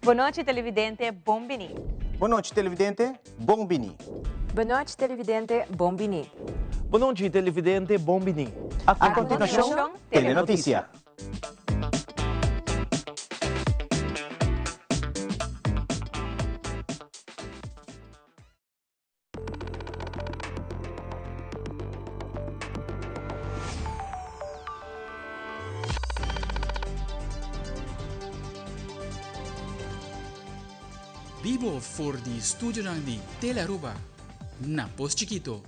Bon nochi televidente, bon bini. Bon nochi televidente, bon bini. Bon nochi televidente, bon bini. Bon nochi televidente, bon bini. A continuacion, Telenoticia. Bibo for di studionan di Telearuba na Pos Chikito.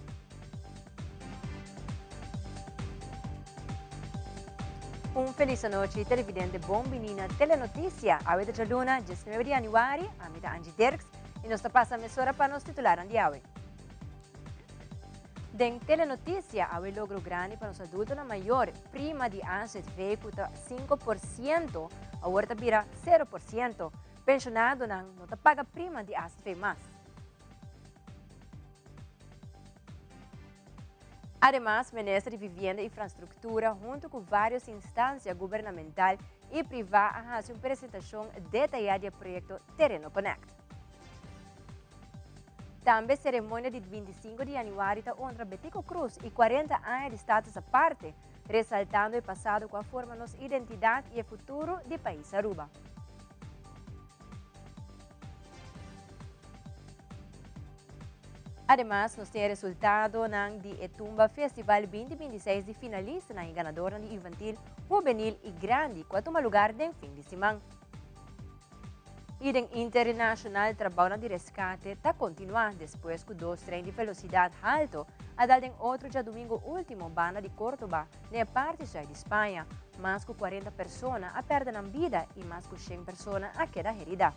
Un feliz anochi televidente, bon bini na Telenoticia. Awe ta djaluna, 19 di januari, ami ta Angie Dirks y nos ta pasa mesora pa nos titularnan di awe. Den Telenoticia, awe logro grandi pa nos adultonan mayor, prima di AZV cu ta 5% awor ta bira 0%. Pensionadonan no ta paga prima di AZV mas. Ademas, Minister di Vivienda y Infrastructura hunto cu varios instancia gubernamental y priva a haci un presentacion detaya di e proyecto Tereno Connect. Tambe ceremonia di 25 di januari ta honra Betico Croes y 40 aña di Status Aparte, resaltando e pasado cu a forma nos identidad y e futuro di pais Aruba. Ademas nos tin e resultadonan di e Tumba Festival 2026 di finalistanan y ganadornan di infantil, hubenil y grandi cu a tuma lugar den fin di siman. Y den internacional trabounan di rescate ta continua despues cu dos trein di velocidad halto a dal den otro djadumingo ultimo banda di Cordoba na e parti zuid di Spaña. Mas cu 40 persona a perde nan bida y mas cu 100 persona a keda herida.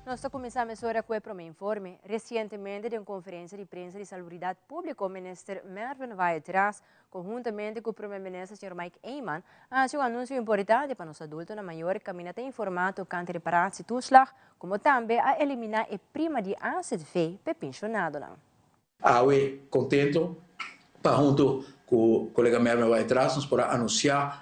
Nos ta kuminsá mesora ku e promé informe. Resientemente den un konferensia di prensa di Salubridat Públiko Minister Mervin Wyatt-Ras konhuntamente ku Promé Minister señor Mike Eman a hasi un anunsio importante pa nos adultonan mayor kaminda ta informá tokante reparatietoeslag komo tambe a eliminá e prima di AZV p'e penshonadonan. Awe contento pa hunto cu colega Mervin Wyatt-Ras nos por a anuncia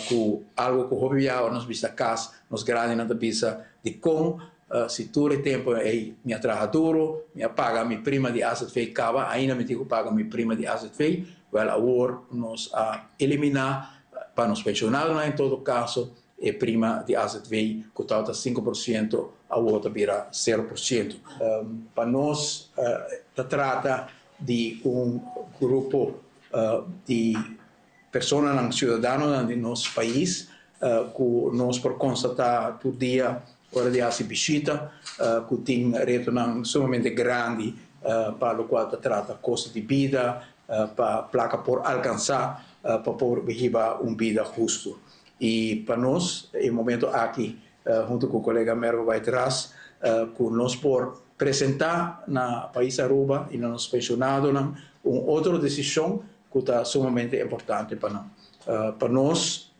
cu algo cu hopi biaha ora nos bista cas nos grandinan ta bisa dicon si tur e tempo ey mi a traha duro, mi a paga mi prima di azv caba ainda mi tin cu paga mi prima di azv, wel awor nos a elimina pa nos pensionadonan en todo caso E prima di azv ku tabata 5% awor ta bira 0%. Pa nos ta trata di un grupo di personanan, siudadanonan di nos pais ku nos por konstatá tur dia ora di hasi bishita ku tin retonan sumamente grandi pa lokual ta trata kosto di bida, pa plaka por alkansá pa por hiba un bida hustu. Y pa nos e momento aki hunto cu colega Mervo Wyatt-Ras cu nos por presenta na pais Aruba y na nos pensionadonan un otro decision cu ta sumamente importante pa nan. Pa nos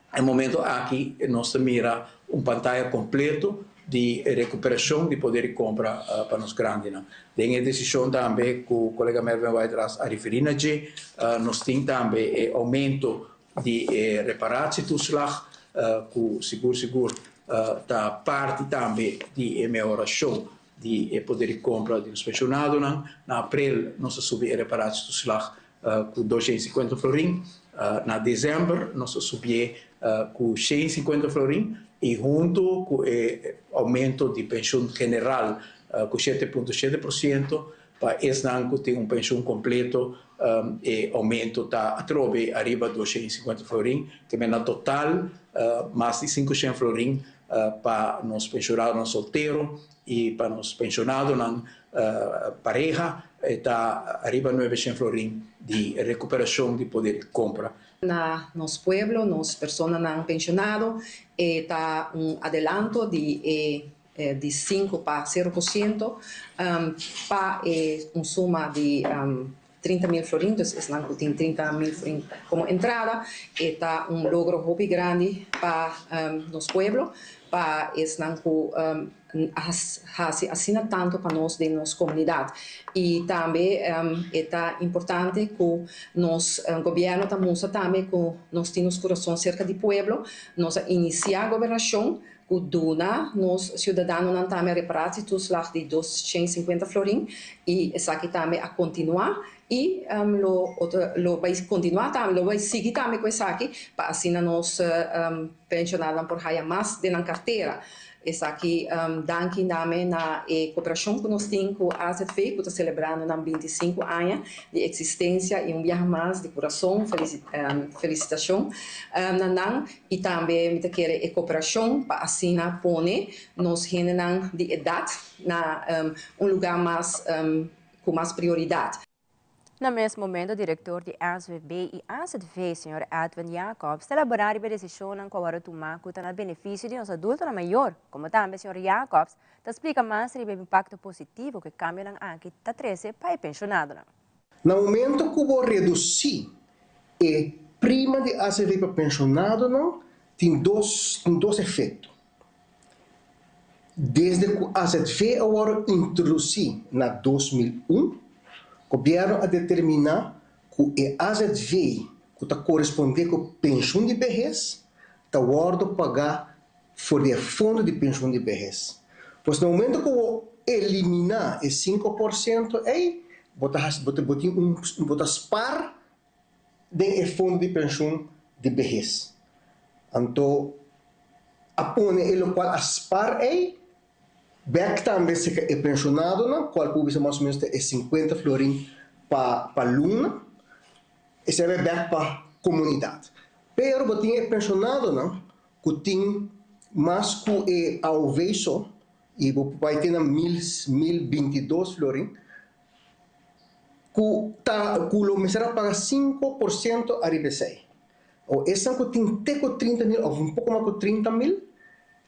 e momento aki nos ta mira un pantaya completo di recuperacion di poder di compra pa nos grandinan. Den e decision tambe cu colega Mervin Wyatt-Ras a referi na dje nos tin tambe e aumento di e reparatietoeslag ku sigur sigur ta parti tambe di e mehorashon di e poder di kompra di nos penshonadonan. Na aprel nos a subi e reparatietoeslag ku 250 florin, na desèmber nos a subié ku 150 florin i huntu ku e oumento di penshun general. ku 7.7%. Pa esnan ku tin un penshun kompleto e oumento ta atrobe ariba 250 florin, te men na total mas di 500 florin pa nos penshonadonan soltero i pa nos penshonadonan pareha e ta ariba 900 florin di rekuperashon di poder di kompra. Na nos pueblo, nos personanan penshonado, e ta un adelanto di e di 5 pa 0% pa e un suma di 30.000 florin, dus esnan ku tin 30.000 florin komo entrada, e ta un logro hopi grandi pa nos pueblo, pa esnan ku a hasi asina tantu pa nos den nos komunidat. I tambe e ta importante ku nos gobièrnu ta mustra tambe ku nos tin nos kurason serka di pueblo. Nos a inisiá gobernashon ku duna nos siudadanonan tambe reparatietoeslag di 250 florin i esaki tambe a kontinuá i lo lo bai kontinuá tambe, lo bai sigui tambe ku esaki pa asina nos penshonarnan por haya mas den nan kartera. Esaki danki tambe na e koperashon ku nos tin ku AZV ku ta selebrando nan 25 aña di eksistensia i un biaha mas di kurason felisitashon na nan i tambe mi ta kere e koperashon pa asina pone nos hendenan di edat na un lugá mas ku mas prioridat. Na mes momento direktor di SVB i AZV, señor Edwin Jacobs, ta elaborá riba e desishonnan ku a wòrdu tumá ku ta na benefisio di nos adultonan mayor, komo tambe señor Jacobs ta splika mas riba e impakto positivo ku e kambionan aki ta trese pa e penshonadonan. Na momento ku bo redusí e prima di AZV pa penshonadonan tin dos tin dos efekto. Desde ku azv a wòrdu introdusí na 2001, gobièrnu a determiná ku e azv ku ta korespondé ku penshun di behes ta wòrdu pagá for di e fondo di penshun di behes. Pues na momento ku bo eliminá e 5% ei, bo ta hasi bo ta bo tin un bo ta spar den e fondo di penshun di behes. Anto a pone e lokual a spar ei bèk tambe serka e penshonadonan, kual por bisa mas o ménos ta e 50 florin pa pa luna, esei a bai bèk pa komunidat. Pero bo tin e penshonadonan ku tin mas ku e AOV so i bo por bai te na mil 1022 florin, ku ta ku lo mester a paga 5% ariba esei. O esnan ku tin te ku 30.000 òf un poko mas ku 30.000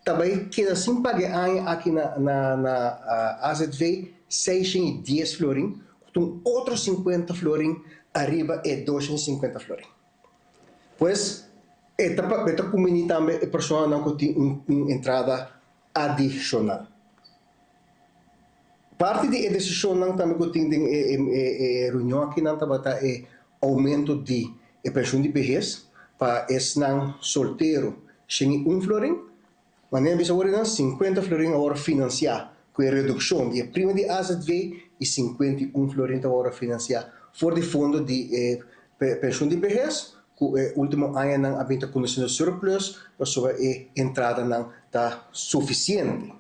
ta bai keda sin paga e aña aki na na na AZV 610 florin ku ta un otro 50 florin ariba e 250 florin. Pues e ta e ta kumbiní tambe e personanan ku tin un un entrada adishonal. Parti di e desishonnan tambe ku tin den e e reunion akinan tabata e oumento di e penshun di behes pa esnan soltero 101 florin. Manera bisa awor nan 50 florin a wòrdu finansiá ku e redukshon di e prima di azv i 51 florin ta wòrdu finansiá for di fondo di e penshun di behes ku e último añanan a bin ta kondusí surplus pasobra e entradanan ta sufisiente.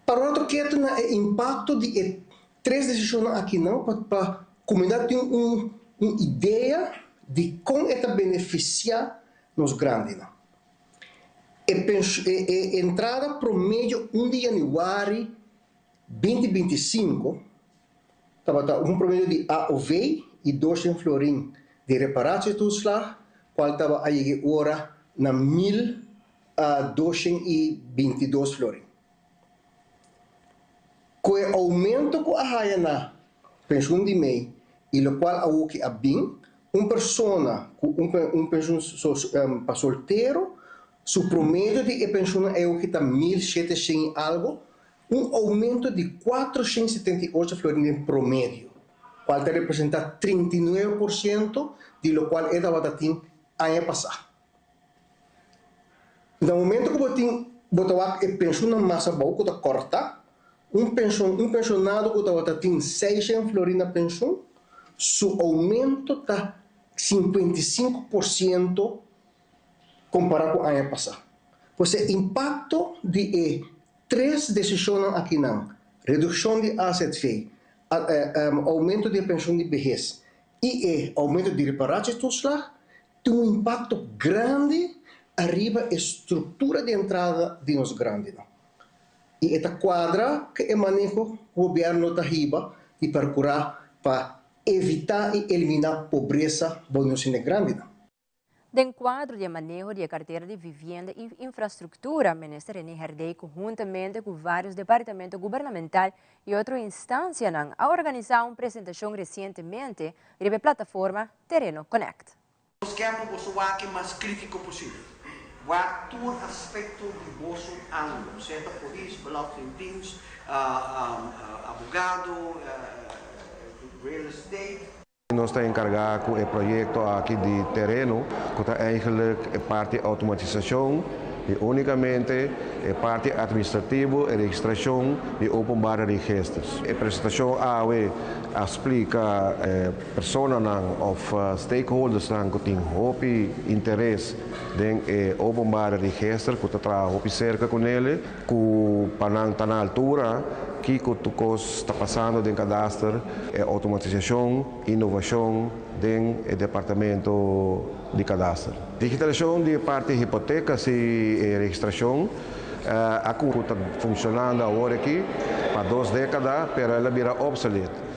Pa rato ketu na e impakto di e tres desishonnan akinan pa pa komunidat tin un un idea di kon e ta benefisiá nos grandinan. E pensh e e entrada promedio 1 di yanüari 2025 tabata un promedio di AOV i 200 florin di reparatietoeslag, kual taba a yega e ora na 1222 florin. Ku e oumento ku a haya na penshun di mei i lokual awoki a bin, un persona ku un un penshun pa soltero, su promedio di e penshunnan awoki ta 1700 i algo, un oumento di 478 florin den promedio, kual ta representá 39% di lokual e tabata tin aña pasá. Na momento ku bo tin bo ta wak e penshunnan mas abou ku ta kòrtá, un penshon un penshonado ku tabata tin 600 florin na penshun, su oumento ta 55% kompará ku aña pasá. Pues e impakto di e. Tres desishonnan akinan, redukshon di azv, oumento di e penshon di behes i e oumento di reparatietoeslag, tin un impakto grandi ariba e struktura di entrada di nos grandinan. I e ta kuadra ku e maneho ku gobièrnu ta hiba di perkurá pa evitá i eliminá pobresa bou di nos hende grandinan. Den kuadro di e maneho di e kartera di Vivienda i Infrastruktura, Minister René Herdé konhuntamente ku vários departamento gubernamental i otro instansianan a organisá un presentashon resientemente riba e plataforma Tereno Connect. Nos kier pa boso wak e mas critico posibel. Wak tur aspecto di boso angulo, sea ta polis, belastingdienst, abogado, real estate. Nos ta enkargá ku e proyekto aki di tereno ku ta eigenlijk e parti outomatisashon i únikamente e parti atministrativo e registrashon di openbare registers. E presentashon awe a splika e personanan òf stakeholdersnan ku tin hopi interes den e openbare register ku ta traha hopi serka ku nele ku pa nan ta na altura kiko tur kos ta pasando den kadaster, e outomatisashon, inovashon den e departamento di kadaster. Digitalisashon di e parti hipoteka si e registrashon a ku ta funshonando awor aki pa dos dekada pero el a bira obsolet.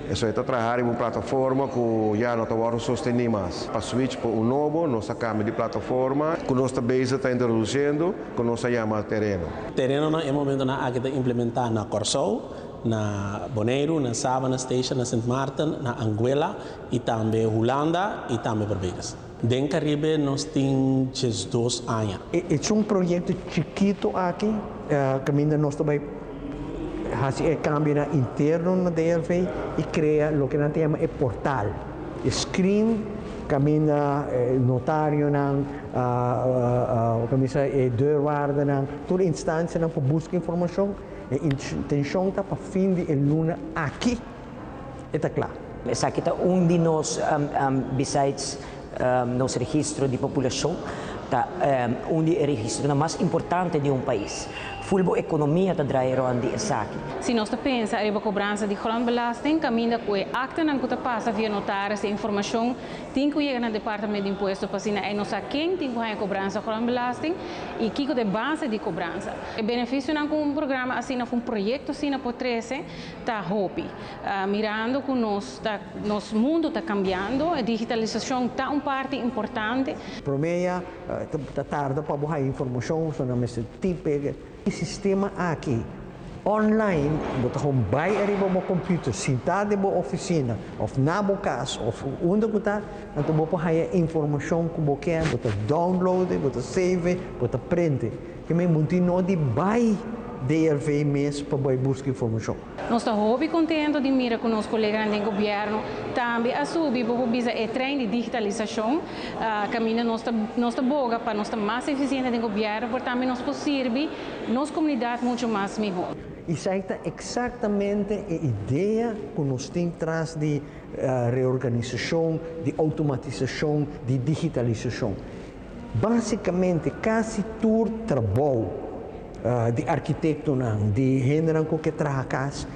Esei ta traha riba un plataforma ku ya no ta wòrdu sostení mas. Pa switch pa un nobo nos a kambia di plataforma ku nos ta bezig ta introdusiendo ku nos a yama Tereno. Tereno na e momentonan aki ta implementá na Kòrsou, na Boneiru, na Saba, na Statia, na Sint Maarten, na Anguilla i tambe Hulanda i tambe Barbados. Den Karibe nos tin 12 aña. E ta un proyekto chikitu aki kaminda nos ta bai hasi e kambionan interno na DLV i krea loke nan ta yama e portal, e screen kaminda notarionan, kaminda e deurwaardernan, tur instansianan por buska informashon. E intenshon ta pa fin di e luna aki e ta kla. Esaki ta un di nos, besides nos registro di populashon, ta un di e registronan mas importante di un pais. Ful bo ekonomia ta draai rond di esaki. Si nos ta pensa ariba kobransa di grondbelasting, kaminda ku e aktanan ku ta pasa via notaris e informashon tin ku yega na Departamento di Impuesto pa asina ei nos sa ken tin ku haña kobransa grondbelasting i kiko ta e base di kobransa. E benefisionan ku un programa asina òf un proyekto asina por trese ta hopi. Mirando ku nos ta nos mundu ta kambiando, e digitalisashon ta un parti importante. Promé ya ta tarda pa bo haña informashon, so nan mester type e sistema aki online, bo ta gewoon bai ariba bo computer, sintá den bo oficina of na bo cas of unda cu ta, anto bo por haña informashon cu bo kier, bo ta download e, bo ta save e, bo ta print e. Ke men bo tin no di bai DLV mes pa bai busca informashon. Nos ta hopi contento di mira cu nos coleganan den gobierno tambe a subi bo por bisa e trein di digitalisacion caminda nos ta nos ta boga pa nos ta mas eficiente den gobierno por tambe nos por sirbi nos comunidad mucho mas miho. Esaki ta exactamente e idea cu nos tin tras di reorganisacion, di automatisacion, di digitalisacion. Básicamente casi tur trabou di arquitectonan, di hendenan cu ke traha cas,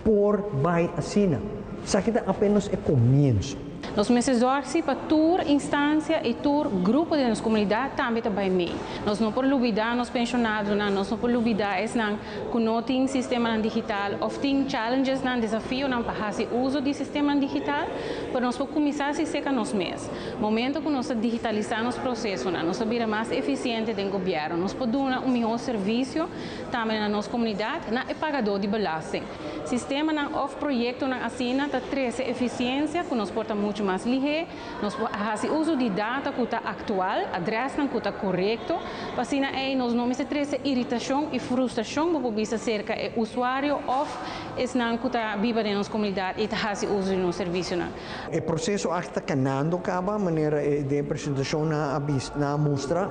por bai asina. Esaki ta apenas e comienso. Nos mester zorg si pa tur instancia y tur grupo den nos comunidad tambe ta bay mee. Nos no por lubida nos pensionadonan, nos no por lubida esnan cu no tin sistemanan digital of tin challengesnan, desafionan pa haci uzo di sistemanan digital, pero nos por cuminsa si seca nos mes. Momento cu nos ta digitalisa nos procesonan, nos ta bira mas eficiente den gobierno, nos por duna un miho servicio tambe na nos comunidad, na e pagador di belasting. Sistemanan of proyectonan asina ta trece eficiencia cu nos por ta mucho mas lihe, nos por haci uzo di data cu ta actual, adresnan cu ta corecto, pa asina ey nos no mester trece iritacion y frustracion bo por bisa cerca e usuario of esnan cu ta biba den nos comunidad y ta haci uzo di nos servicionan. E proseso aki ta kanando kaba, manera e den presentashon nan a bis nan a mustra,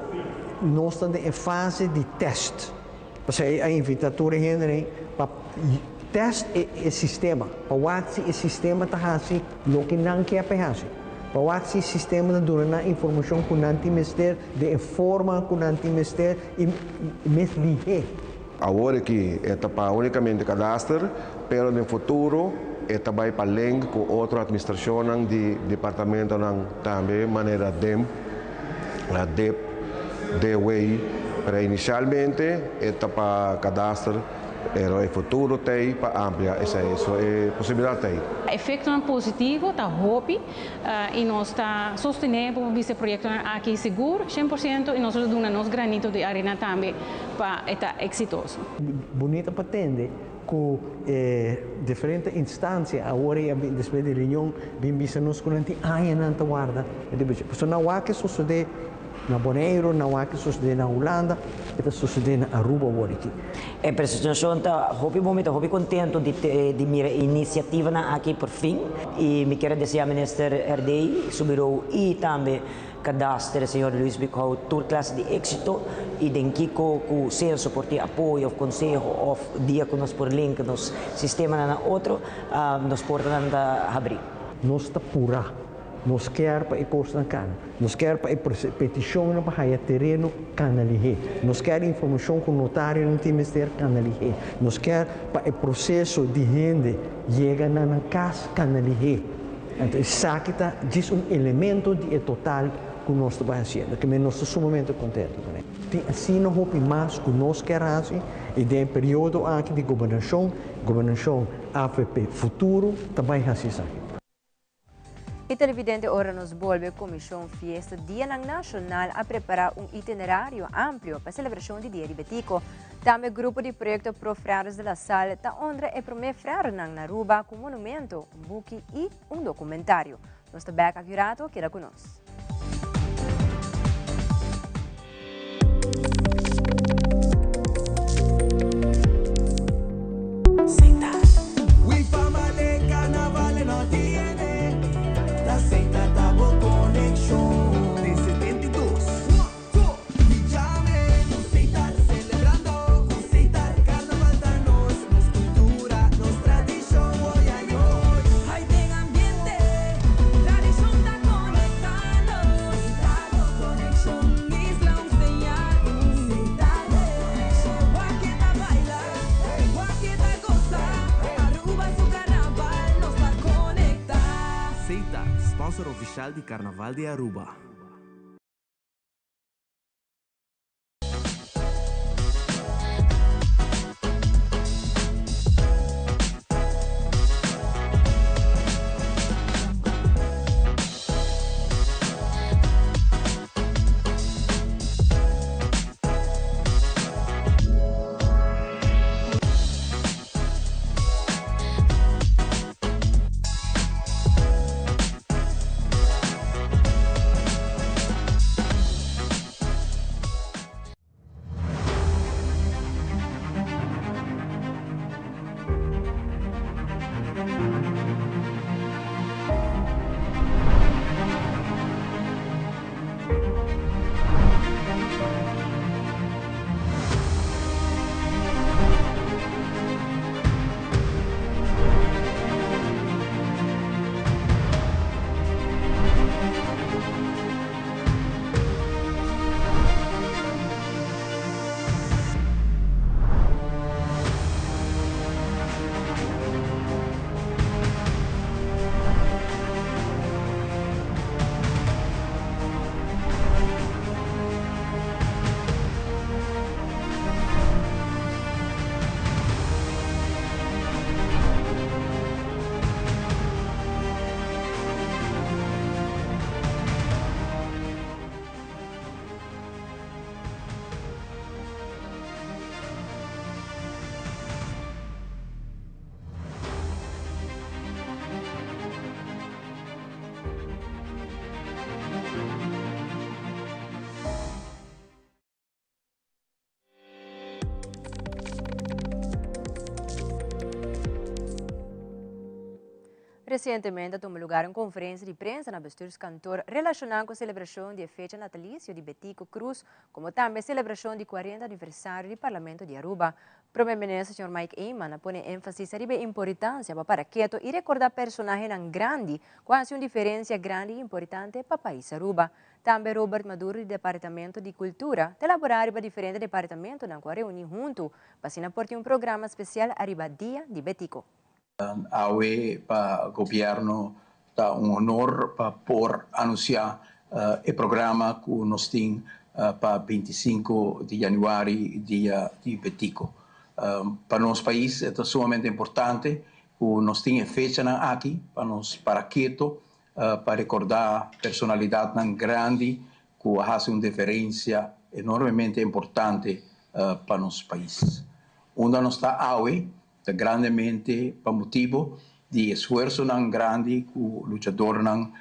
nos ta den e fase di tèst. Pasei a invitá tur e hendenan pa tèst e e sistema, pa wak si e sistema ta hasi loke nan ke pa e hasi, pa wak si e sistema ta duna nan informashon ku nan tin mester den e forma ku nan tin mester i mes lihé. Awor aki e ta pa unicamente kadaster, pero den futuro e ta bay pa link cu otro administracionnan di departamentonan tambe manera DEM, DIP, DW, pero inicialmente e ta pa kadaster. Pero e futuro t'ei pa amplia esei, so e posibilidad t'ei. Efectonan positivo ta hopi y nos ta sostene pa por bisa e proyectonan aki sigur 100% y nos lo duna nos granito di arena tambe pa e ta exitoso. Bunita pa tende cu e diferente instancia awor y a bin despues di reunion bin bisa nos cu nan tin añanan ta warda e debechi. Pasobra nan wak e sosode Na Boneiru, na wak a sosodé na Hulanda, e ta sosodé na Aruba awor aki. E presentashon ta hopi bon, mi ta hopi kontentu di di mira e inisiativanan aki por fin i mi kier a deseá Minister Herdey, su birou i tambe Kadaster señor Luis Bighou tur klase di éksito i den kiko ku Censo por tin apoyo òf konseho òf dia ku nos por link nos sistemanan na otro, nos portanan ta habrí. Nos ta purá. Nos kier pa e kosnan kana. Nos kier pa e petishonnan pa haya tereno kana lihé. Nos kier informashon ku notarionan tin mester kana lihé. Nos kier pa e proseso di hende yega na nan kas kana lihé. Anto esaki ta djis un elemento di e total ku nos ta bai hasiendo. Ke men nos ta sumamente kontentu kuné. Tin asina hopi mas ku nos kier hasi i den e periodo aki di gobernashon, gobernashon avp Futuro ta bai hasi esaki. E televidente ora nos bolbe Comision Fiesta Dianan Nacional a prepara un itinerario amplio pa celebracion di Dia di Betico. Tambe grupo di proyecto Pro Frères de la Salle ta honra e prome frerenan na Aruba cu un monumento, un buki y un documentario. Nos ta bek aki un rato, keda cu nos. Sponsor oficial di Carnaval di Aruba. Recientemente a tuma lugar un conferencia di prensa na bestuurskantoor relaciona cu celebracion di fecha natalicio di Betico Croes, como tambe celebracion di 40 aniversario di Parlamento di Aruba. Prome Minister Sr. Mike Eman a pone enfasis riba e importancia pa para keto y recorda personahenan grandi cu a haci un diferencia grandi y importante pa pais Aruba. Tambe Robert Maduro di Departamento di Cultura ta elabora riba diferente departamentonan cu a reuni hunto pa asina por tin un programa special ariba Dia di Betico. Awe pa gobierno ta un honor pa por anuncia e programa cu nos tin pa 25 di januari, Dia di Betico. Pa nos pais e ta sumamente importante cu nos tin e fechanan aki pa nos para keto pa recorda personalidadnan grandi cu a haci un diferencia enormemente importante pa nos pais. Unda nos ta awe Ta grandemente pa motibo di esfuersonan grandi cu luchadornan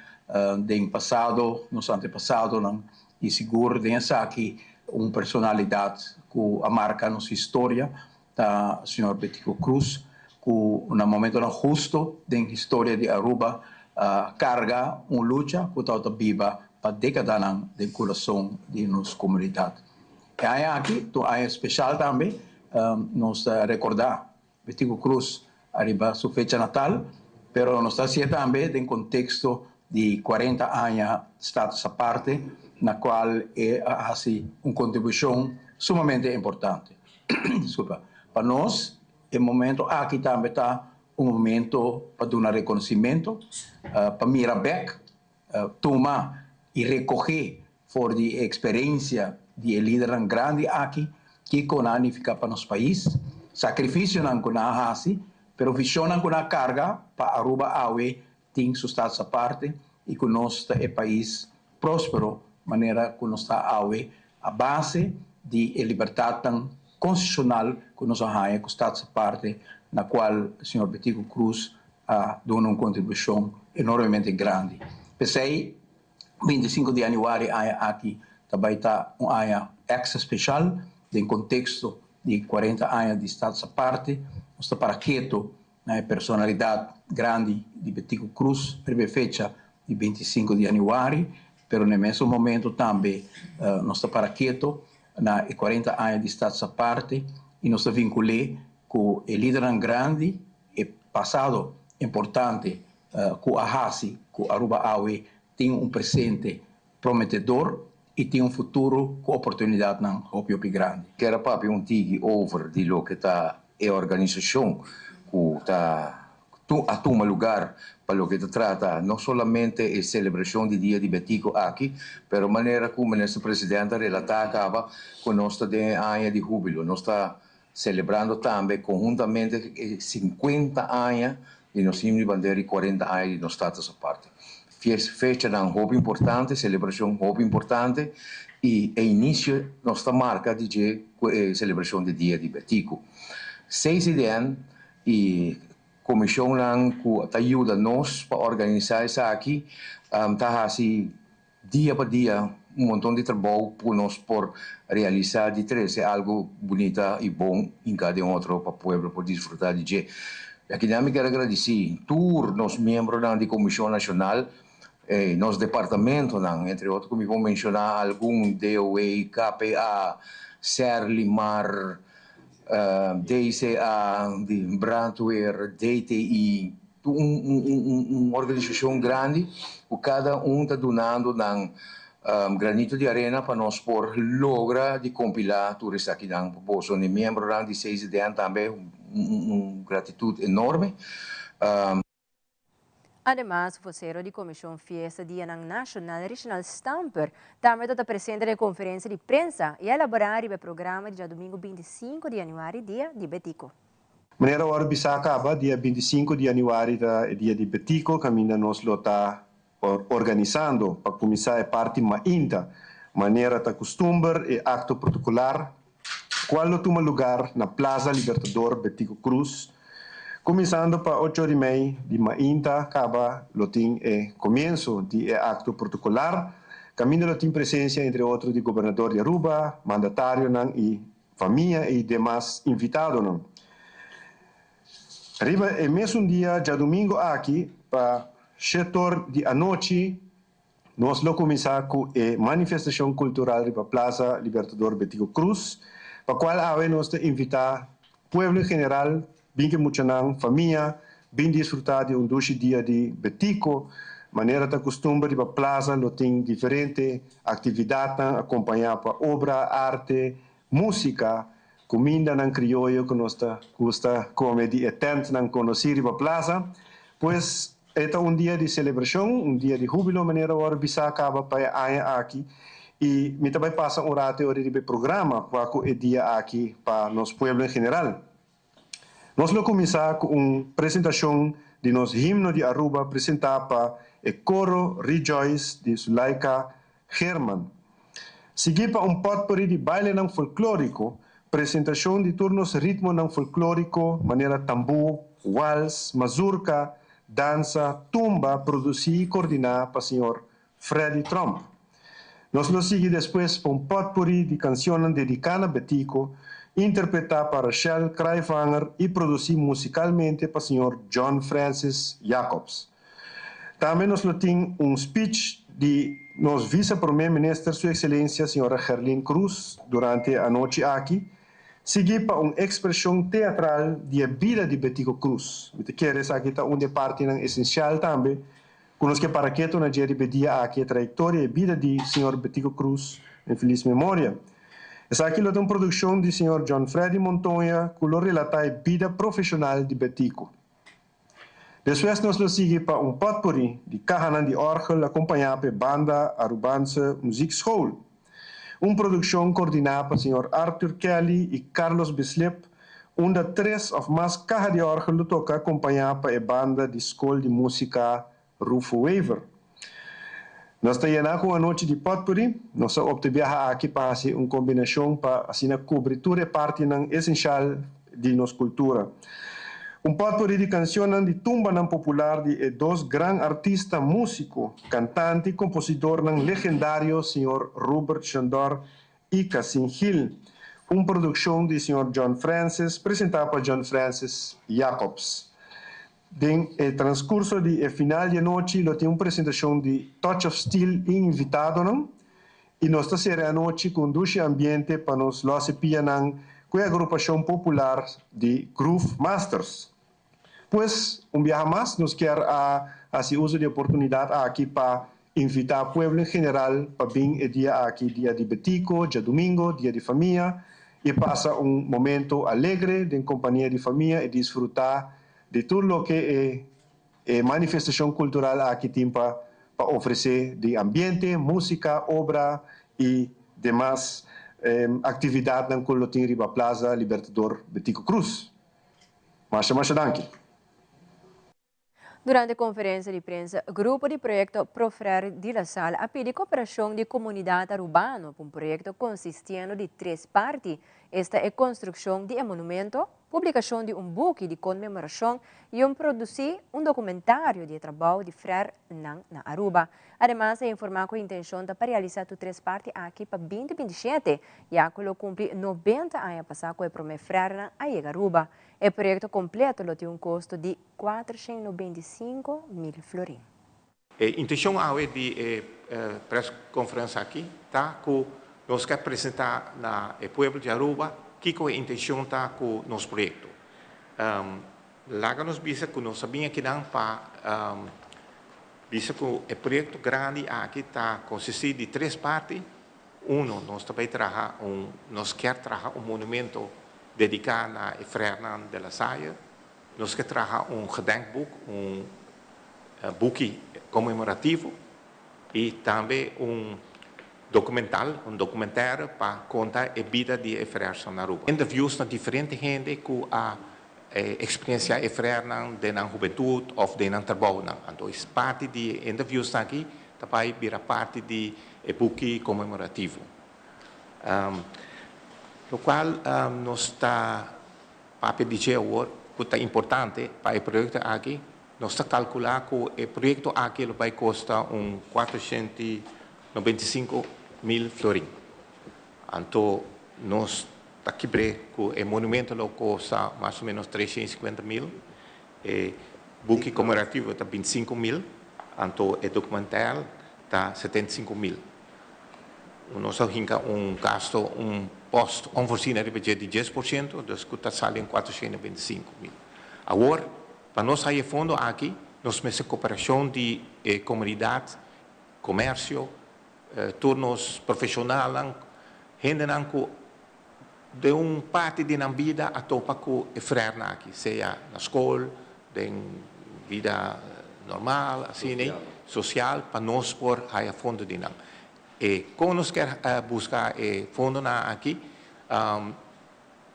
den pasado, nos antepasadonan, y sigur den esaki un personalidad cu a marca nos historia ta señor Betico Croes, cu na momentonan husto den historia di Aruba a carga un lucha cu tabata biba pa decadanan den curason di nos comunidad. E aña aki ta un aña special tambe. Nos ta rekordá Betico Croes ariba su fecha natal, pero nos ta hasié tambe den konteksto di 40 aña Status Aparte, na kual e a hasi un kontribushon sumamente importante. Diskulpa. Pa nos e momento aki tambe ta un momento pa duna rekonosimento, pa mira bèk, tuma i rekohé For di e eksperensia di e lidernan grandi aki, kiko nan a nifiká pa nos pais, sakrifisionan ku nan a hasi, pero vishonnan ku nan a karga pa Aruba awe tin su status aparte i ku nos ta e pais próspero manera ku nos ta awe a base di e libertatnan konstitushonal ku nos a haña ku status aparte na kual señor Betico Croes a duna un kontribushon enormemente grandi. P'esei 25 di yanüari aña aki ta bai ta un aña extra special den contexto di 40 aña di Status Aparte. Nos ta para keto na e personalidad grandi di Betico Croes riba e fecha di 25 di yanüari, pero na e mesun momento tambe nos ta para keto na e 40 aña di Status Aparte y nos ta vincul'é cu e lidernan grandi, e pasado importante ku a hasi ku Aruba awe tin un presente prometedor i tin un futuro ku oportunidatnan hopi hopi grandi. Kier a papia un tiki over di loke ta e organisashon ku ta a tuma lugar pa loke ta trata no solamente e selebrashon di Dia di Betico aki, pero manera ku Minister President a relatá kaba ku nos ta den e aña di hubilo. Nos ta Celebrando tambe conhuntamente e 50 aña di nos himno di bandera y 40 aña di nos Status Aparte. Fechanan hopi importante, celebracion hopi importante y e inicio nos ta marca di dje cu e celebracion di Dia di Betico. CCDN y comisionnan cu ta yuda nos pa organisa esaki ta haci Dia pa dia un monton di trabou ku nos por realisá di trese algu bunita i bon hinká den otro pa pueblo por disfrutá di dje. Akinan mi kier a gradisí tur nos miembronan di Komishon Nashonal, nos departamentonan, entre otro ku mi por menshoná algun, DOE, KPA, Serlimar, DCA, di Brandweer, DTI, Un organisashon grandi ku kada un ta dunando nan granito di arena pa nos por logra di kompilá tur esakinan pa boso. Ni miembronan di CZN tambe un gratitut enorme. Ademas, vocero di Comision Fiesta Dianan Nacional, Reginald Stamper, tambe ta ta presente na e conferencia di prensa y a elabora riba e programa di djadomingo 25 di januari, Dia di Betico. Manera ora bisa kaba, dia 25 di yanüari ta e dia di Betico kaminda nos lo ta organisando pa kuminsá e parti mainta. Manera ta kustumber e akto protokolar kual lo tuma lugar na Plaza Libertador Betico Croes kuminsando pa ocho ora i mei di mainta kaba lo tin e komienso di e akto protokolar kaminda lo tin presensia entre otro di Gobernador di Aruba, mandatarionan i Famia i demas invitadonan. Riba e mesun dia djadumingo aki pa shet'or di anochi nos lo kuminsá ku e manifestashon kultural riba Plaza Libertador Betico Croes, pa kual awe nos ta invitá pueblo en general, bin ku e muchanan, famia, bin disfrutá di un dushi dia di Betico. Manera ta kustumber riba plaza lo tin diferente aktividatnan akompañá pa obra, arte, Músika, kumindanan krioyo ku nos ta gusta kome di e tèntnan konosí riba plaza. Pues, e ta un dia di selebrashon, un dia di húbilo manera wòrdu bisá kaba pa e aña aki. I mi ta bai pasa un ratu ora riba e programa kua ku e dia aki pa nos pueblo en general. Nos lo kuminsá ku un presentashon di nos himno di Aruba presentá pa e Koro Rejoice di Zulaika Geerman. Siguí pa un pòtpori di bailenan folklóriko, presentashon di tur nos ritmonan folklóriko manera tambú, wals, mazurka, dansa, tumba produsí i kordiná pa señor Freddy Tromp. Nos lo sigui despues pa un potpourri di cancionnan dedica na Betico, interpreta pa Rachel Kraaijvanger y produci musicalmente pa señor John Francis Jacobs. Tambe nos lo tin un speech di nos Vice Prome Minister Su Excelencia Señora Gerlien Croes durante e anochi aki, sigui pa un expresion teatral di e bida di Betico Croes. Mi ta kere esaki ta un di e partinan esencial tambe Ku nos ke para ketu na dje riba e dia aki e trayektoria e bida di señor Betico Croes den felis memoria. Esaki lo ta un produkshon di señor John Freddy Montoya ku lo relatá e bida profeshonal di Betico. Despues nos lo sigui pa un potpourri di kahanan di òrgel akompañá pa e banda Arubaanse Muziekschool. Un produkshon kordiná pa señor Arthur Kelly i Carlos Bislip, unda tres òf mas kaha di òrgel lo toka akompañá pa e banda di skol di músika Rufo Wever. Nos ta yená ku un anochi di potpourri. Nos a opta e biaha aki pa hasi un kombinashon pa asina kubri tur e partinan esenshal di nos kultura. Un potpourri di kansionnan di tumbanan popular di e dos gran artista músiko, kantante i komposidornan legendario señor Rubert Shandor i Casin Gil. Un produkshon di señor John Francis presentá pa John Francis Jacobs. Den e transkurso di e final di anochi lo tin un presentashon di Touch of Steel i invitadonan i nos ta sera e anochi ku un dushi ambiente pa nos lòs e pianan ku e agrupashon popular di Groove Masters. Pues, un biaha mas nos kier a hasi uso di e oportunidat aki pa invitá pueblo en general pa bin e dia aki, dia di Betico, djadumingo, dia di famia, i pasa un momento alegre den kompania di famia i disfrutá di tur loke e e manifestashon kultural aki tin pa pa ofresé di ambiente, músika, obra i demas aktividatnan ku lo tin riba Plaza Libertador Betico Croes. Masha masha danki. Durante konferensia di prensa, grupo di proyekto Pro Frère di La Salle a pidi koperashon di komunidat arubano pa un proyekto konsistiendo di tres parti, esta e konstrukshon di e monumento, Publikashon di un buki di konmemorashon i un produsí un dokumentario di e trabou di Frère nan na Aruba. Ademas a informá ku e intenshon ta pa realisá tur tres parti aki pa binti 27, ya ku lo kumpli 90 aña pasá ku e promé Frèrenan a yega Aruba. E proyekto kompleto lo tin un kosto di 495 mil florin. E intencion awe di e press conference aki ta cu nos ke presenta na e pueblo di Aruba kico e intencion ta cu nos proyecto. Laga nos bisa cu nos a bin akinan pa bisa cu e proyecto grandi aki ta consisti di tres parti. Uno, nos ta bay traha un, nos kier traha un monumento dedica na e Frernan de la Salle. Nos ke traha un gedenkboek, un buki konmemorativo i tambe un dokumental, un dokumentaire pa konta e bida di e frèrsnan na Aruba. Interviews na diferente hende ku a eksperensiá e frèrnan den nan hubentut òf den nan trabounan. Anto es parti di e interviewsnan aki ta bai bira parti di e buki konmemorativo. Lokual nos ta Papia di dje awor ku ta importante pa e proyekto aki, nos ta kalkulá ku e proyekto aki lo bai kosta un 495 mil florin. Anto nos ta kibr'é ku e monumento lo kosta mas o ménos 350 mil. E buki konmemorativo ta 25.000, anto e dokumental ta 75.000. Nos a hinka un gasto, un post onvoorzien riba dje di 10%, dus ku ta sali un 425.000. Awor, pa nos haya e fondo aki, nos mester koperashon di e komunidat, komersio, tur nos profeshonalnan, hendenan ku den un parti di nan bida a topa ku e frèrnan aki, sea na skol, den bida normal, asina, sosial, pa nos por haya fondo di nan. E kon nos kier buska e fondonan aki?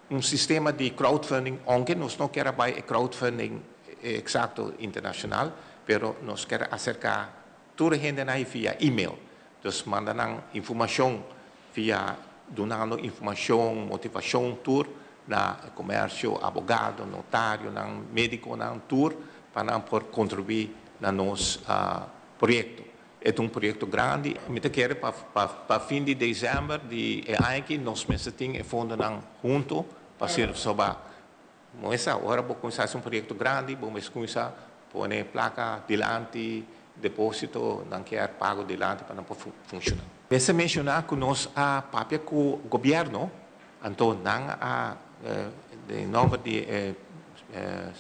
Un sistema di crowdfunding, ounke nos no kier a bai e crowdfunding eksakto internashonal, pero nos kier aserká tur e hendenan ei via email. Dus manda nan informashon via dunando informashon, motivashon tur na komersio, abogado, notarionan, medikonan, tur pa nan por kontribuí na nos proyekto. E ta un proyekto grandi. Mi ta kere pa pa fin di desèmber di e aña aki nos mester tin e fondonan huntu pa sirbi soba. Muestra, ora bo kuminsá hasi un proyekto grandi, bo mester kuminsá pone plaka dilanti, depósito, nan kier pago dilanti pa nan por funshoná. Mester menshoná ku nos a papia ku gobièrnu, anto nan a, den nòmber di e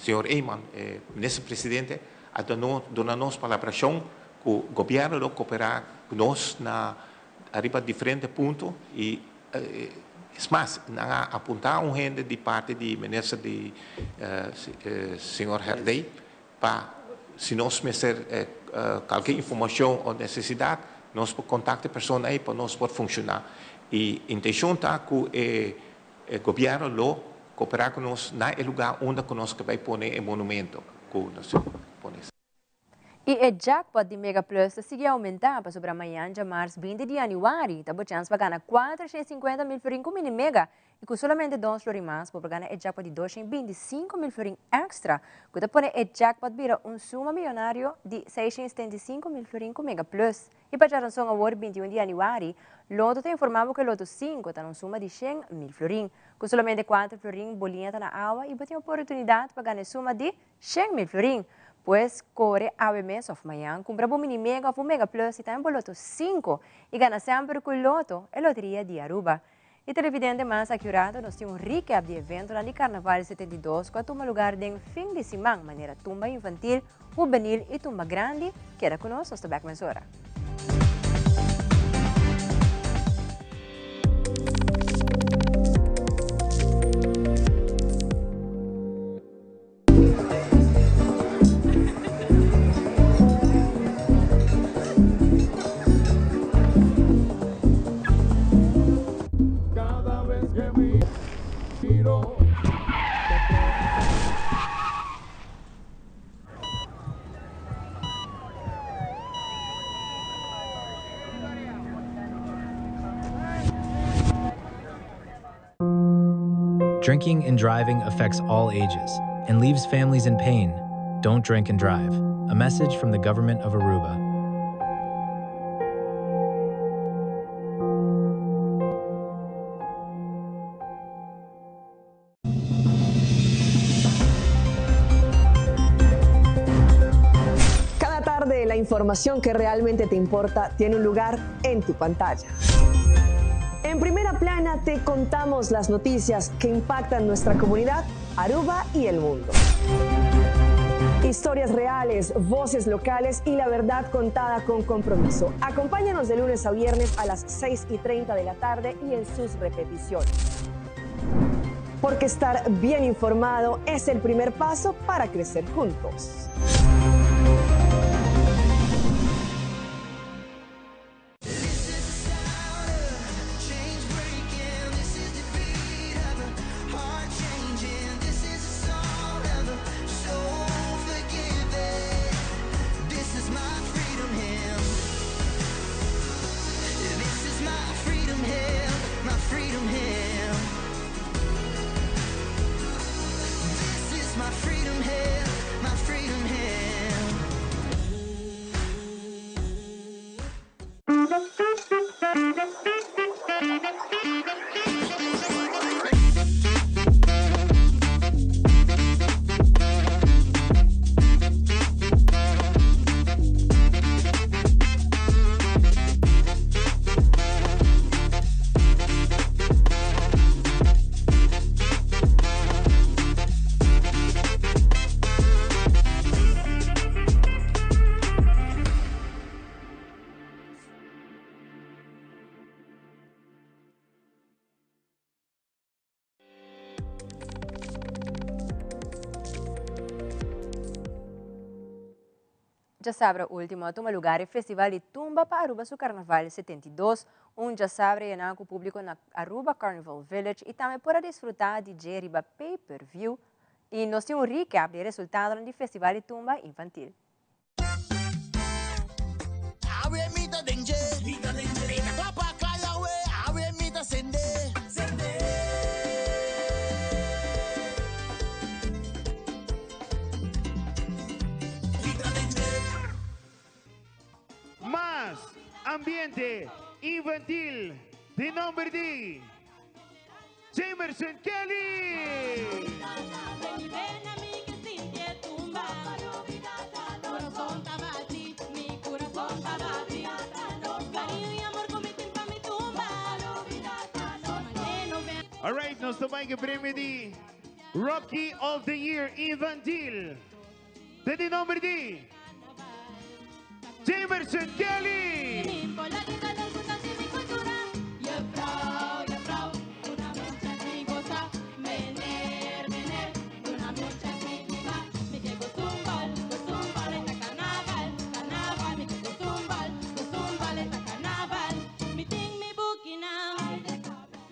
señor Eman, e minister presidente, a duna nos palabrashon ku gobièrnu lo koperá ku nos na ariba diferente punto i Es mas, nan a apuntá un hende di parti di minister di señor Herdé pa si nos mester kalke informashon o nesesidat nos por kontakta e persona ei pa nos por funshoná. I intenshon ta ku e gobièrnu lo koperá ku nos na e lugá unda ku nos ke bai pone e monumento ku nos pone. I e jackpot di Mega Plus ta sigui oumentá pasobra mañan djamars 20 di yanüari ta bo chèns pa gana 450.000 florin ku Mini Mega i ku solamente dos florin mas bo por gana e jackpot di 225.000 florin èkstra ku ta pone e jackpot bira un suma miyonario di 675.000 florin ku Mega Plus. I pa djaranson awor 21 di yanüari Lotto ta informá bo ku e Lotto 5 ta na un suma di 100.000 florin. Ku solamente 4 florin bo liña ta na awa i bo tin oportunidat pa gana e suma di 100.000 florin. Pues kore awe mes of mañan kumpra bo mini mega of bo mega plus i tambe bo loto 5 i gana semper ku Lotto, e loteria di Aruba. I televidente mas aki un rato nos tin un recap di eventonan di Carnaval 72 ku a tuma lugar den fin di siman manera tumba infantil, hubenil i tumba grandi. Keda ku nos, nos ta bek mesora. Drinking and driving affects all ages and leaves families in pain. Don't drink and drive. A message from the government of Aruba. Cada tarde la información que realmente te importa tiene un lugar en tu pantalla. En primera plana te contamos las noticias que impactan nuestra comunidad, Aruba y el mundo. Historias reales, voces locales y la verdad contada con compromiso. Acompáñanos de lunes a viernes a las 6:30 de la tarde y en sus repeticiones. Porque estar bien informado es el primer paso para crecer juntos. Djasabra ultimo a tuma lugar e Festival di Tumba pa Aruba su Carnaval 72, un djasabra yena cu publico na Aruba Carnival Village y tambe por a disfruta di dje riba pay per view. Y nos tin un recap di e resultadonan di Festival di Tumba Infantil. Awe mi ta den dje. Mi ta den dje. Mi ta kla pa kai awe. Awe mi ta sende. Sende. Mi ta den dje. Mas ambiente infantil di nomber di Jamerson Kelly! Alright, nos ta bai ku premio di Rookie of the Year Infantil. Den di nomber di Jamerson Kelly!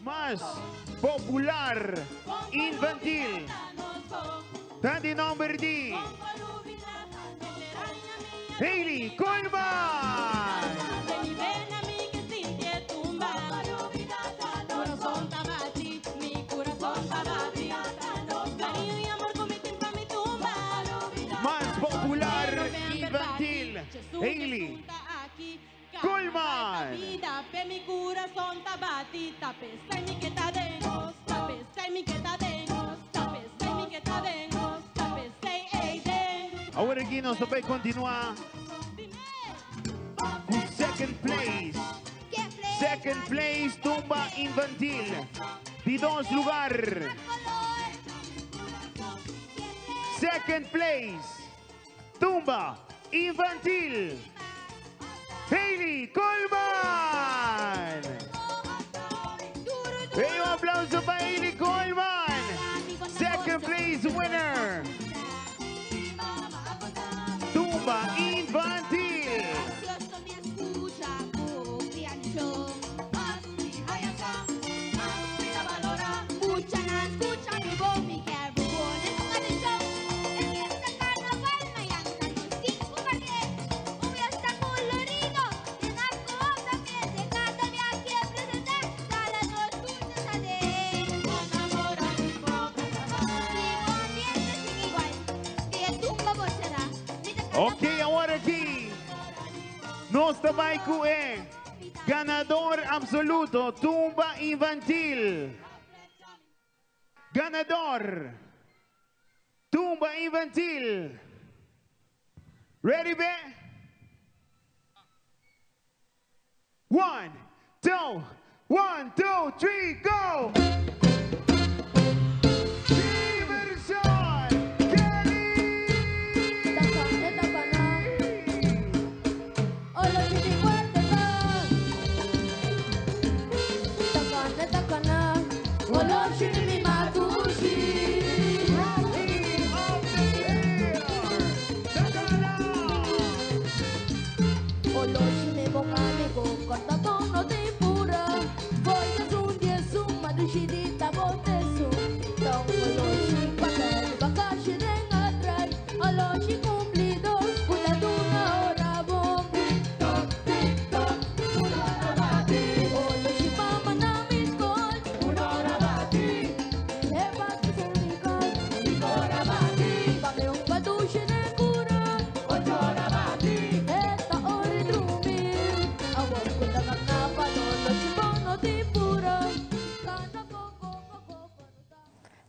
Mas popular infantil. Ta di nomber di Hailey Koolman. Mas popular infantil Hailey Koolman. Awor aki nos ta bay continua cu second place. Second place tumba infantil. Di dos lugar. Second place tumba infantil. Hailey Koolman. Hey, un aplauso pa Hailey Koolman. Second place winner. Tumba infantil. Ok, awor aki nos ta bai cu e ganador absoluto Tumba Infantil. Ganador Tumba Infantil. Ready, be? One, two, one, two, three, go!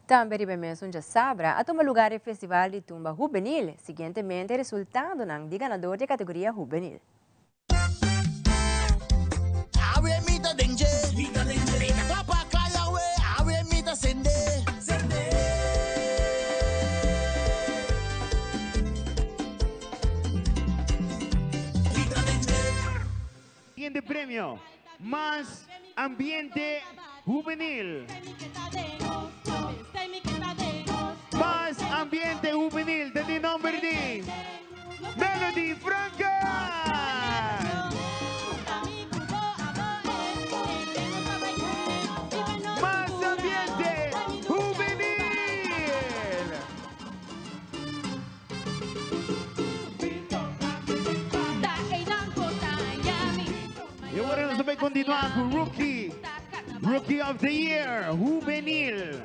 Tambe riba e mesun djasabra a tuma lugar e Festival di Tumba Hubenil. Siguientemente e resultadonan di ganador di e categoria hubenil. Awe mi ta den dje. Mi ta den dje. Mi ta kla pa kai awe. Awe mi ta sende. Sende. Mi ta den dje. Siguiente premio, Mas Ambiente Hubenil. Mas Ambiente Hubenil ta di nomber di Melody. Melody Franken! Mas ambiente hubenil! Y awor nos ta bay continua cu Rookie, Rookie of the Year, Hubenil.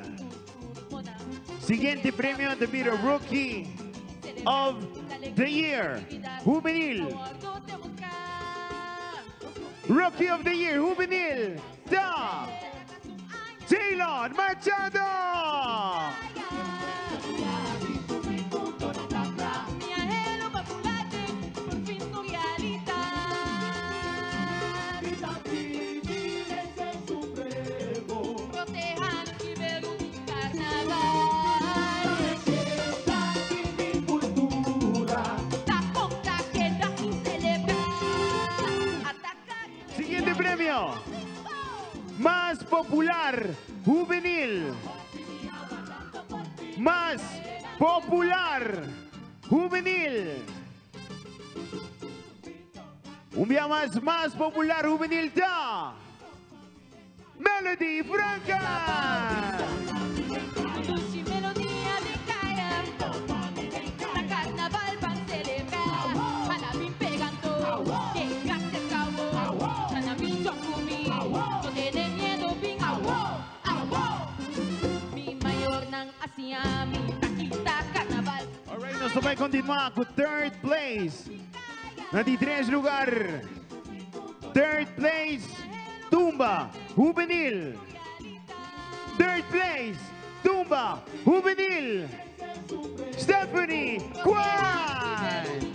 Siguiente premio ta bira Rookie of the Year, Hubenil. Rookie of the Year, Hubenil, ta Jaylon Machado! Siguiente premio. Mas popular juvenil. Mas popular juvenil. Un bia mas, mas popular juvenil ta Melody Franca! Alright, nos ta bai continua cu third place. Na di tres lugar. Third place, Tumba Hubenil. Third place, Tumba Hubenil. Stephanie Kwan.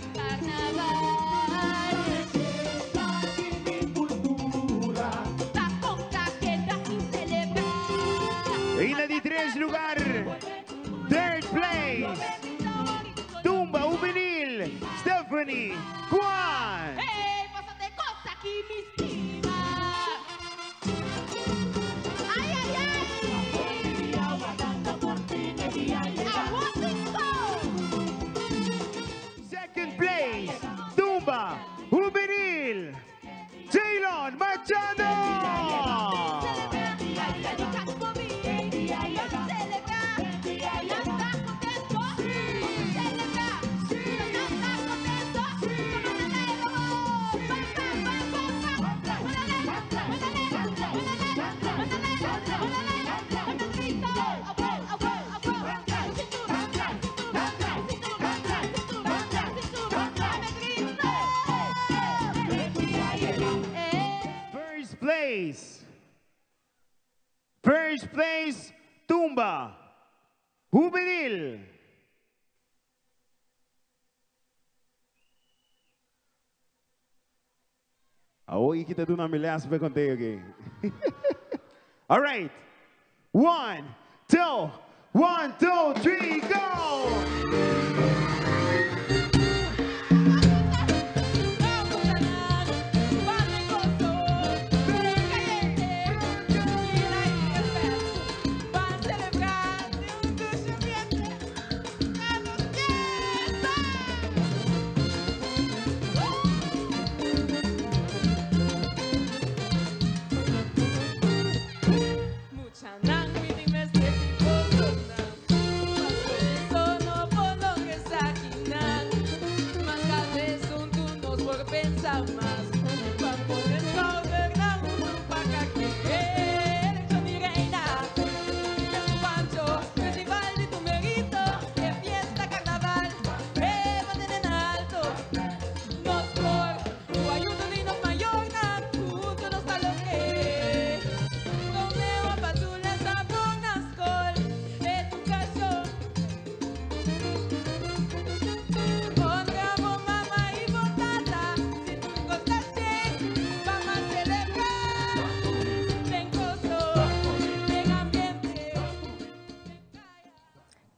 Y na di tres lugar, third place, Tumba Hubenil, Stephanie Kwan. Second place, Tumba Hubenil, Jaylon Machado. First place. First place, Tumba Hubenil. Awor ki ta duna mi les pa conte aki. All right. One, two, one, two, three, go!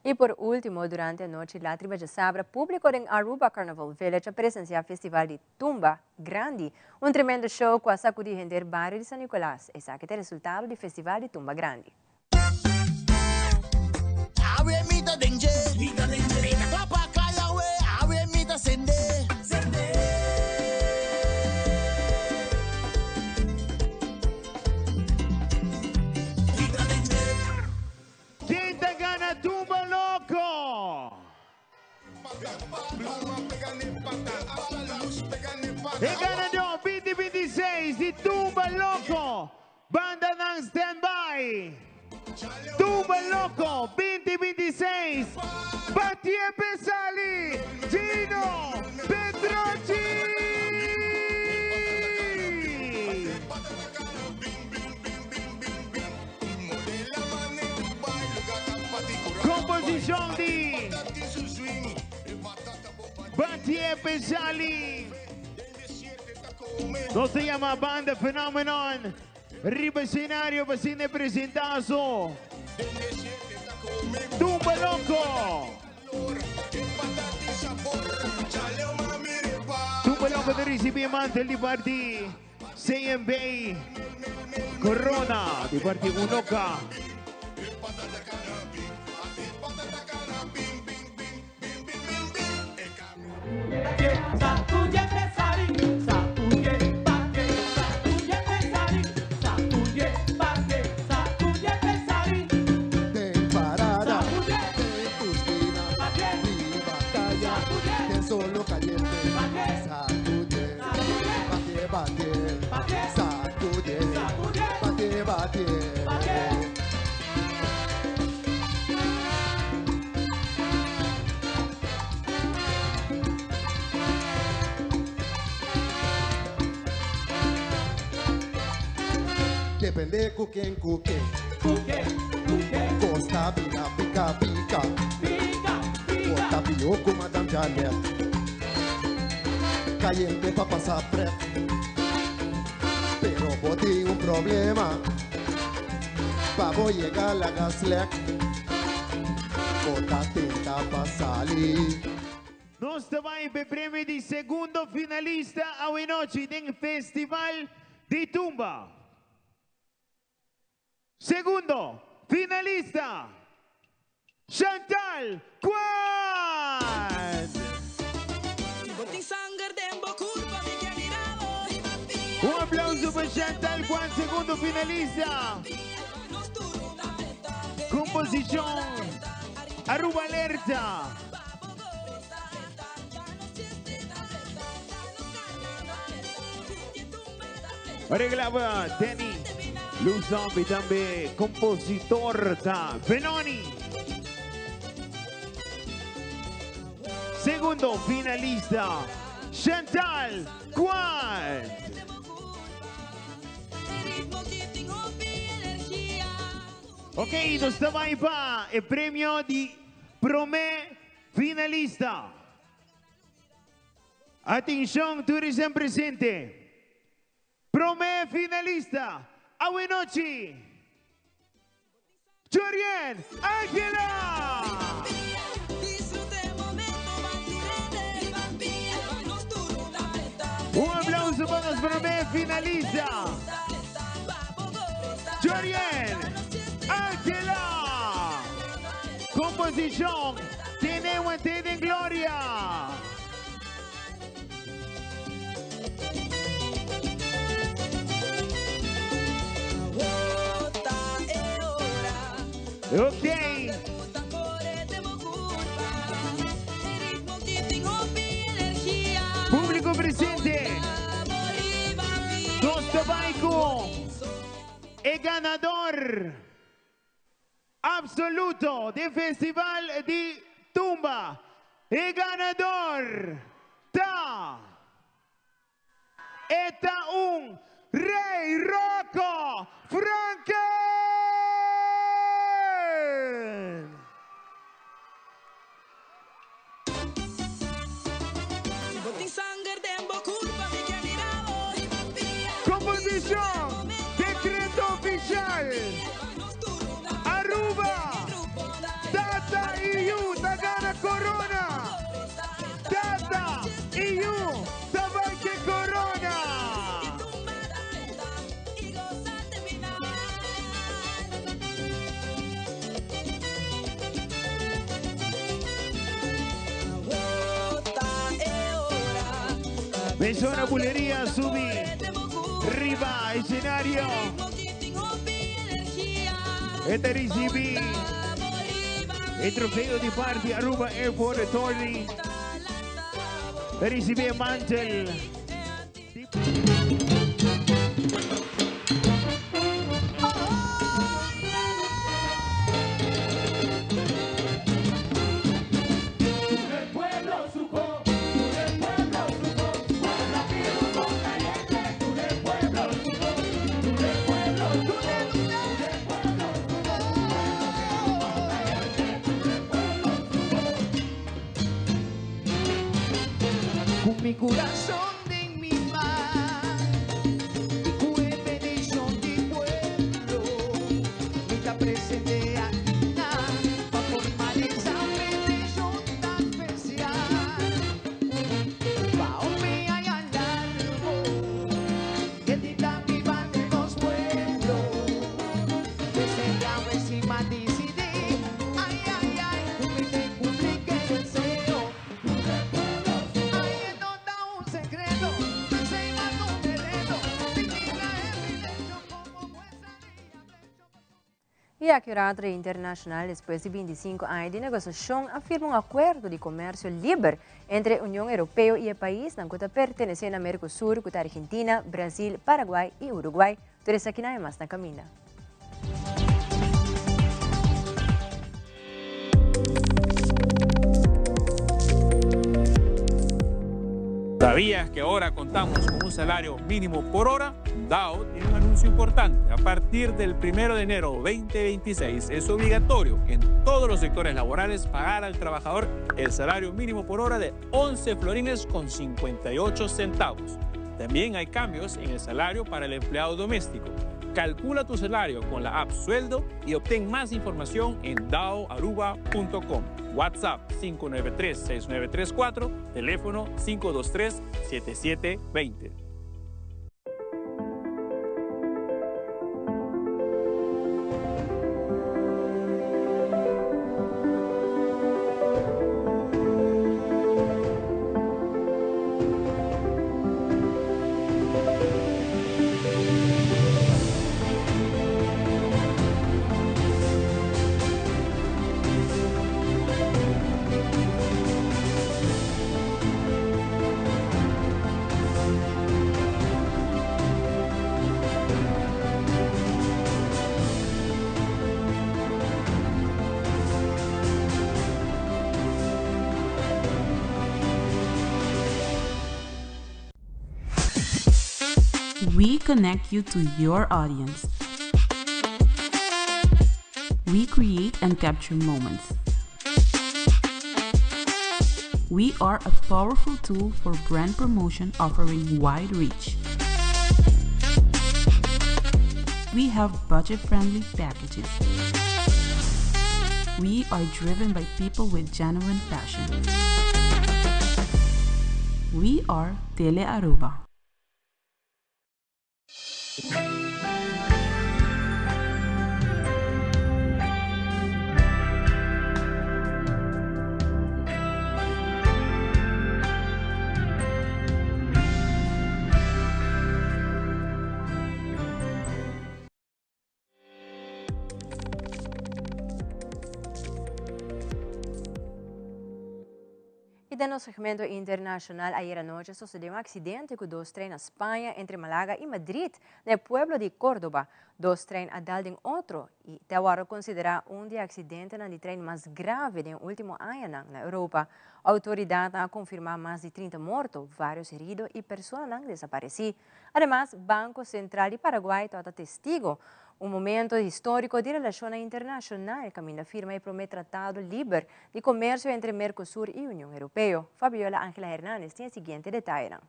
Y por ultimo, durante anochi lat riba djasabra, publico den Aruba Carnival Village a presencia Festival di Tumba Grandi. Un tremendo show cu a sacudi henter bario di San Nicolas. Esaki ta e resultado di Festival di Tumba Grandi. Awe mi ta den dje. Mi ta den dje. Mi ta topa kaya we. Awe mi ta sende. E ganador 2026 di Tumba Loco. Bandanan stand by. Tumba Loco 2026. Batie Pesali. Gino Petroci. Composicion di Batie Pesali. Nos ta yama banda Phenomenon riba escenario pa asina presenta su Tumba Loco. Tumba Loco ta ricibi e mantel di parti CMB Corona di parti Unoca. Depende ku ken ku ken. Ku ken, ku ken. Costa bira pika pika. Pika, pika. Bota pio ku Madame Janet. Caliente pa pasa pret. Pero bo tin un problema. Pa bo yega laga slek. Bo ta tenta pa sali. Nos ta bai p'e premio di segundo finalista awenochi den Festival di Tumba. Segundo finalista, Chantal Kwan! Un aplauso pa Chantal Kwan, segundo finalista. Composicion Aruba Alerta. Reglaba Danny Luzon y tambe compositor ta Benoni. Segundo finalista, Chantal Kwan. Ok, nos ta bai pa e premio di prome finalista. Atencion tur esnan presente. Prome finalista awe nochi, Jorien Angela! Un aplauso pa nos prome finalista, Jorien Angela! Composicion Tene Wente den Gloria! Ok. Público presente. Nos ta bai cu e ganador absoluto den Festival di Tumba. E ganador ta. E ta un Rey Rocco Franken! Composicion, Decreto Oficial, Aruba, Tata y Yu ta gana corona! Tata y Yu ta bai ke corona! Mesora Buleria subi riba escenario. E ta ricibi e trofeo di parti Aruba Airport Authority. Ta ricibi e mantel di. Ku mi kurason den mi man i ku e bendishon di pueblo, mi ta presente akinan pa formalisá petishon tan spesial. Pa hopi aña largo e ta biba den nos pueblo. Desde awe si m'a disidí, ay ay ay, ku mi te kumpli ke deseo. Ay, e no ta un sekreto, p'esei m'a tuma e reto di kita e silencio komo muestra di aprecio. E Acurator Internacional despues di 25 aña di negociacion a firma un acuerdo di comercio liber entre Union Europeo y e paisnan cu ta pertenece na Mercosur cu ta Argentina, Brasil, Paraguay y Uruguay. Tur esakinan y mas na caminda. ¿Sabías que ahora contamos con un salario mínimo por hora? DAO tiene un anuncio importante. A partir del 1 de enero 2026 es obligatorio en todos los sectores laborales pagar al trabajador el salario mínimo por hora de 11 florines con 58 centavos. También hay cambios en el salario para el empleado doméstico. Calcula tu salario con la app Sueldo y obtén más información en daoaruba.com. WhatsApp 593-6934, teléfono 523-7720. We connect you to your audience. We create and capture moments. We are a powerful tool for brand promotion offering wide reach. We have budget friendly packages. We are driven by people with genuine passion. We are Tele Aruba. Y den nos segmento internacional, ayer anochi a sucede un accidente cu dos trein na Spaña entre Malaga y Madrid, na e pueblo di Cordoba. Dos trein a dal den otro y te awor a considera un di e accidentenan di trein mas grave den e ultimo añanan na Europa. Autoridadnan a confirma mas di 30 morto, varios herido y personanan desapareci. Ademas, Banco Central di Paraguay tabata testigo un momento historico di relacionnan internacional caminda firma e prome tratado liber di comercio entre Mercosur y Union Europeo. Fabiola Angela Hernandez tin e siguiente detayenan.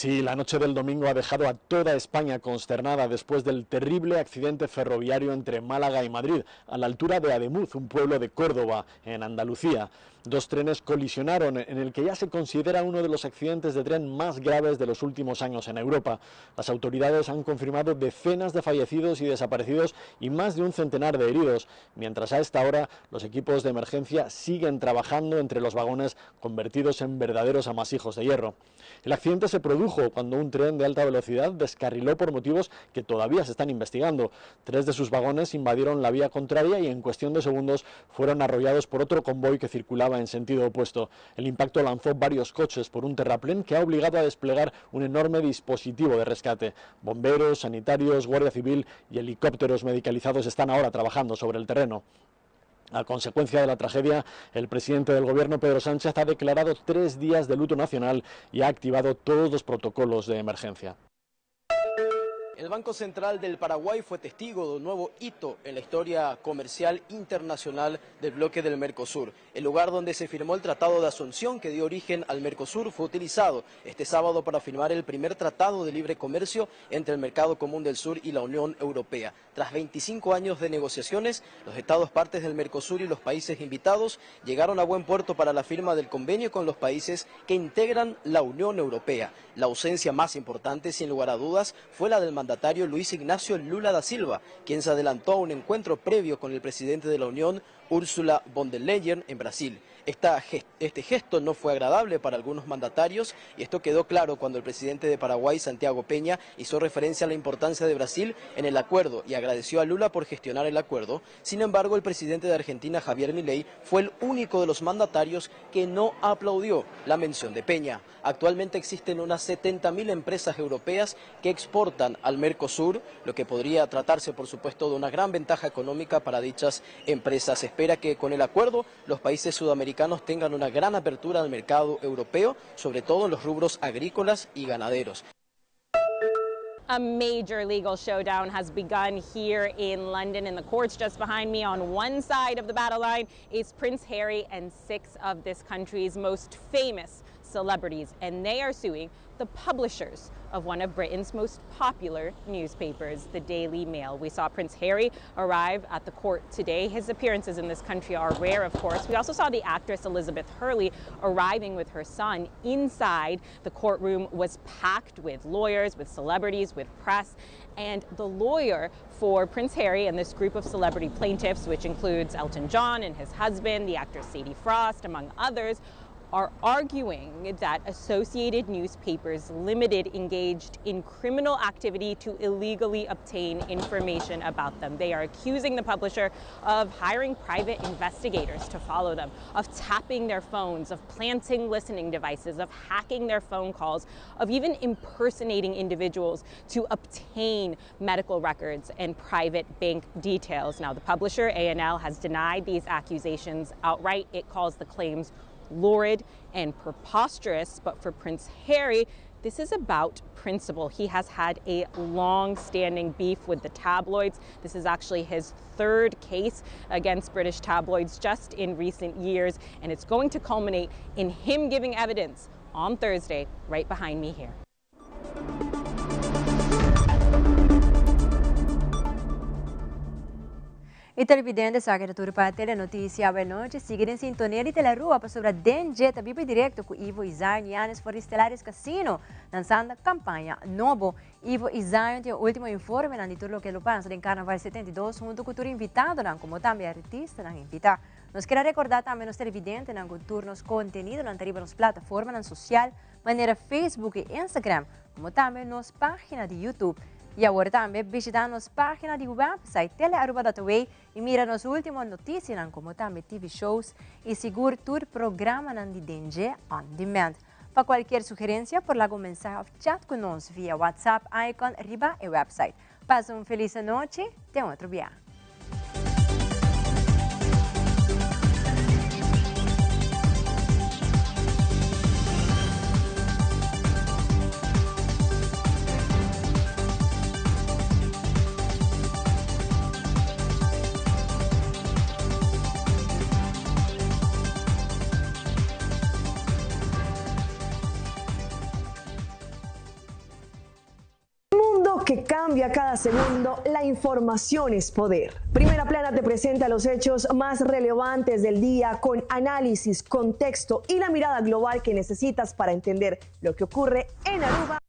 Sí, la noche del domingo ha dejado a toda España consternada después del terrible accidente ferroviario entre Málaga y Madrid, a la altura de Ademuz, un pueblo de Córdoba, en Andalucía. Dos trenes colisionaron en el que ya se considera uno de los accidentes de tren más graves de los últimos años en Europa. Las autoridades han confirmado decenas de fallecidos y desaparecidos y más de un centenar de heridos, mientras a esta hora los equipos de emergencia siguen trabajando entre los vagones convertidos en verdaderos amasijos de hierro. El accidente se produjo cuando un tren de alta velocidad descarriló por motivos que todavía se están investigando. Tres de sus vagones invadieron la vía contraria y en cuestión de segundos fueron arrollados por otro convoy que circulaba en sentido opuesto. El impacto lanzó varios coches por un terraplén que ha obligado a desplegar un enorme dispositivo de rescate. Bomberos, sanitarios, Guardia Civil y helicópteros medicalizados están ahora trabajando sobre el terreno. A consecuencia de la tragedia, el presidente del gobierno, Pedro Sánchez, ha declarado tres días de luto nacional y ha activado todos los protocolos de emergencia. El Banco Central del Paraguay fue testigo de un nuevo hito en la historia comercial internacional del bloque del Mercosur. El lugar donde se firmó el Tratado de Asunción que dio origen al Mercosur fue utilizado este sábado para firmar el primer tratado de libre comercio entre el Mercado Común del Sur y la Unión Europea. Tras 25 años de negociaciones, los estados partes del Mercosur y los países invitados llegaron a buen puerto para la firma del convenio con los países que integran la Unión Europea. La ausencia más importante, sin lugar a dudas, fue la del mandatario Luis Ignacio Lula da Silva, quien se adelantó a un encuentro previo con el presidente de la Unión, Ursula von der Leyen, en Brasil. Este gesto no fue agradable para algunos mandatarios y esto quedó claro cuando el presidente de Paraguay, Santiago Peña, hizo referencia a la importancia de Brasil en el acuerdo y agradeció a Lula por gestionar el acuerdo. Sin embargo, el presidente de Argentina, Javier Milei, fue el único de los mandatarios que no aplaudió la mención de Peña. Actualmente existen unas 70.000 empresas europeas que exportan al Mercosur, lo que podría tratarse, por supuesto, de una gran ventaja económica para dichas empresas. Se espera que con el acuerdo los países sudamericanos tengan una gran apertura al mercado europeo, sobre todo en los rubros agrícolas y ganaderos. A major legal showdown has begun here in London. In the courts just behind me on one side of the battle line is Prince Harry and six of this country's most famous celebrities, and they are suing the publishers of one of Britain's most popular newspapers, the Daily Mail. We saw Prince Harry arrive at the court today. His appearances in this country are rare, of course. We also saw the actress Elizabeth Hurley arriving with her son inside. The courtroom was packed with lawyers, with celebrities, with press, and the lawyer for Prince Harry and this group of celebrity plaintiffs, which includes Elton John and his husband, the actor Sadie Frost, among others, are arguing that Associated Newspapers Limited engaged in criminal activity to illegally obtain information about them. They are accusing the publisher of hiring private investigators to follow them, of tapping their phones, of planting listening devices, of hacking their phone calls, of even impersonating individuals to obtain medical records and private bank details. Now, the publisher, A&L, has denied these accusations outright. It calls the claims lurid and preposterous. But for Prince Harry, this is about principle. He has had a long standing beef with the tabloids. This is actually his third case against British tabloids just in recent years, and it's going to culminate in him giving evidence on Thursday, right behind me here. E televidente sa que tur pa Telenoticia awe nochi. Sigui den sintonia di Telearuba pasobra den dje ta biba directo cu Ivo y Zion Yanes for di Stellaris Casino lansando campaña nobo. Ivo y Zion tin e ultimo informenan di tur loke lo pasa den Carnaval 72 hunto cu tur invitadonan como tambe artistanan invita. Nos kier a recorda tambe nos televidentenan cu tur nos contenidonan ta riba nos plataformanan social manera Facebook y Instagram, como tambe nos pagina di YouTube. Y awor tambe bishita nos pagina di website telearuba.aw y mira nos ultimo noticianan como tambe TV shows y sigur tur programanan di Den Dje On Demand. Pa cualkier sugerencia por laga un mensahe of chat cu nos via WhatsApp icon riba e website. Pasa un feliz anochi, te otro biaha. cambia cada segundo, la información es poder. Primera Plana te presenta los hechos más relevantes del día con análisis, contexto y la mirada global que necesitas para entender lo que ocurre en Aruba.